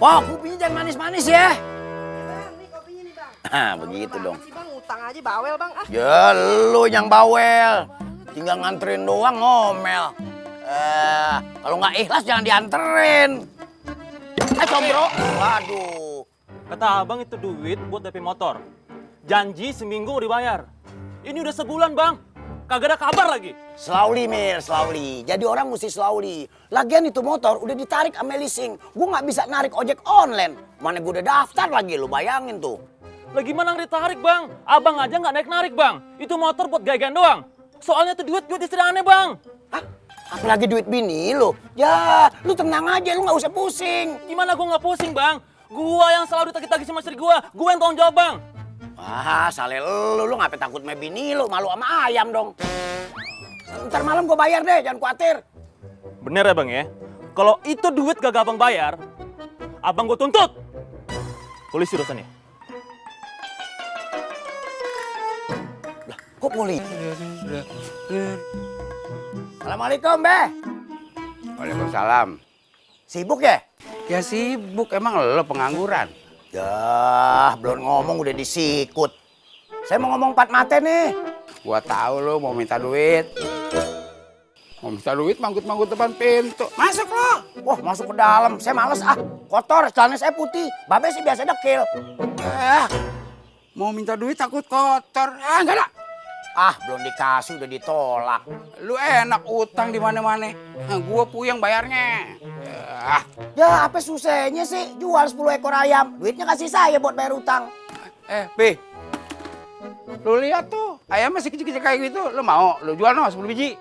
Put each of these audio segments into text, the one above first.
Wah, kopinya jangan manis-manis ya. Bang, nih kopinya nih bang. Nah, begitu dong. Sih bang, utang aja bawel bang. Ah. Ya, lu yang bawel. Tinggal nganterin doang ngomel. Kalau nggak ikhlas jangan dianterin. Combro. Waduh. Kata abang itu duit buat DP motor. Janji seminggu dibayar. Ini udah sebulan bang. Kagak ada kabar lagi. Slowly, Mir, slowly. Jadi orang mesti slowly. Lagian itu motor udah ditarik sama leasing. Gue nggak bisa narik ojek online. Mana gue udah daftar lagi, lu bayangin tuh. Lah gimana ditarik bang? Abang aja nggak narik-narik bang. Itu motor buat gaya-gayan doang. Soalnya itu duit istri aneh bang. Hah? Apalagi duit bini lo. Ya, lu tenang aja, lu nggak usah pusing. Gimana gua nggak pusing bang? Gua yang selalu ditagih-tagih sama istri gua yang tanggung jawab bang. Wah, saleh lu ngapain takut sama bini lu? Malu sama ayam dong. Ntar malam gua bayar deh, jangan khawatir. Bener ya bang ya? Kalau itu duit gak abang bayar, abang gua tuntut. Polisi urusannya. Lah, kok polisi? Assalamualaikum, Be. Waalaikumsalam. Sibuk ya? Ya sibuk, emang lo pengangguran? Ya, belum ngomong udah disikut. Saya mau ngomong empat mata nih. Gua tahu lo mau minta duit. Mau minta duit manggut-manggut depan pintu. Masuk lo. Wah, masuk ke dalam. Saya males kotor, celana saya putih. Babe sih biasa dekil. Mau minta duit takut kotor. Enggak ada. Belum dikasih udah ditolak. Lu enak utang di mana-mana. Gua puyeng bayarnya. Ya, apa susahnya sih? Jual 10 ekor ayam. Duitnya kasih saya buat bayar utang. Pi. Lu lihat tuh, ayam masih kecil-kecil kayak gitu. Lu mau? Lu jual no 10 biji.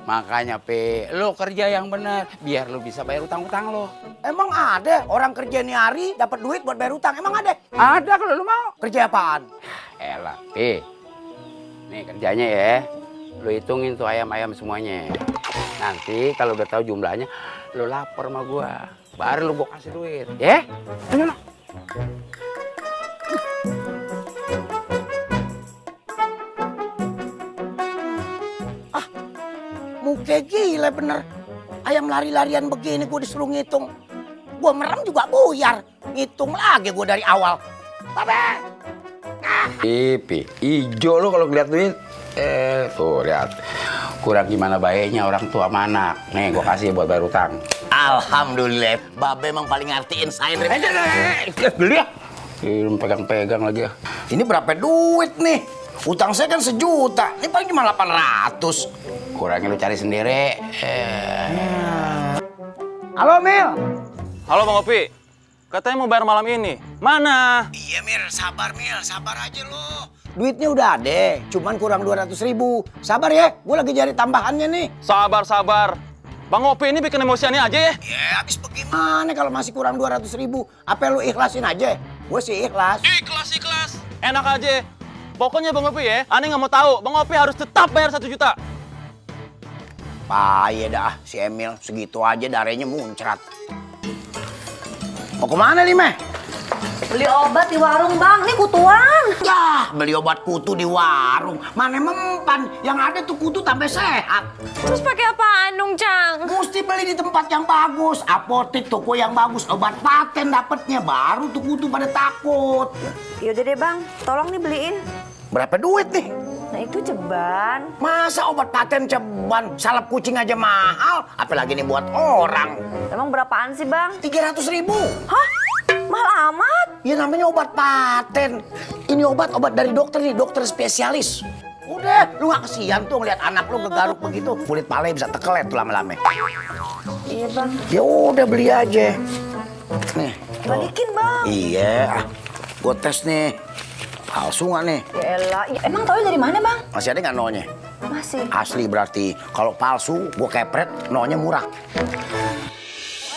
Makanya, Pi, lu kerja yang bener biar lu bisa bayar utang-utang lo. Emang ada orang kerja nih hari dapat duit buat bayar utang? Emang ada? Ada kalau lu mau. Kerja apaan? Elah, Pi. Nih kerjanya ya. Lu hitungin tuh ayam-ayam semuanya. Nanti kalau udah tahu jumlahnya, lu lapor sama gua. Baru lu gua kasih duit, ya? Ayo, Muka gila bener. Ayam lari-larian begini gue disuruh ngitung. Gue merem juga buyar. Ngitung lagi gue dari awal. Babe! Pi, ijo lu kalau ngeliat duit. Tuh lihat. Kurang gimana baiknya orang tua sama anak. Nih gua kasih buat bayar utang. Alhamdulillah. Babe emang paling ngertiin saya. Beli ya? Lu pegang-pegang lagi ya. Ini berapa duit nih? Utang saya kan 1 juta. Ini paling cuma 800. Kurangnya lu cari sendiri. Halo, Mil. Halo bang Opi. Katanya mau bayar malam ini. Mana? Iya, Mil. Sabar, Mil. Sabar aja lo. Duitnya udah ada. Cuman kurang 200.000. Sabar ya. Gue lagi cari tambahannya nih. Sabar. Bang Opi ini bikin emosiannya aja ya. Ya, habis bagaimana kalau masih kurang 200.000? Apa lu ikhlasin aja? Gue sih ikhlas. Ikhlas. Enak aja. Pokoknya Bang Opi ya, aneh nggak mau tahu. Bang Opi harus tetap bayar 1 juta. Payah dah si Emil. Segitu aja darahnya muncrat. Mau kemana nih, Meh? Beli obat di warung bang, nih kutuan. Ya, beli obat kutu di warung. Mana mempan. Yang ada tuh kutu tambah sehat. Terus pakai apaan dong, Cang? Mesti beli di tempat yang bagus. Apotek, toko yang bagus. Obat paten dapetnya. Baru tuh kutu pada takut. Yaudah deh bang, tolong nih beliin. Berapa duit nih? Nah itu ceban. Masa obat paten ceban? Salep kucing aja mahal. Apalagi nih buat orang. Emang berapaan sih bang? 300.000. Hah? Mahal amat? Ya namanya obat paten. Ini obat dari dokter nih, dokter spesialis. Udah, lu gak kesian tuh ngeliat anak lu ngegaruk begitu. Kulit palanya bisa tekelet tuh lama-lama. Iya bang. Ya udah beli aja. Nih. Balikin bang. Iya. Gue tes nih. Palsu gak nih? Yaelah, ya, emang tau dari mana bang? Masih ada gak no-nya? Masih. Asli berarti. Kalau palsu, gue kepret, no-nya murah.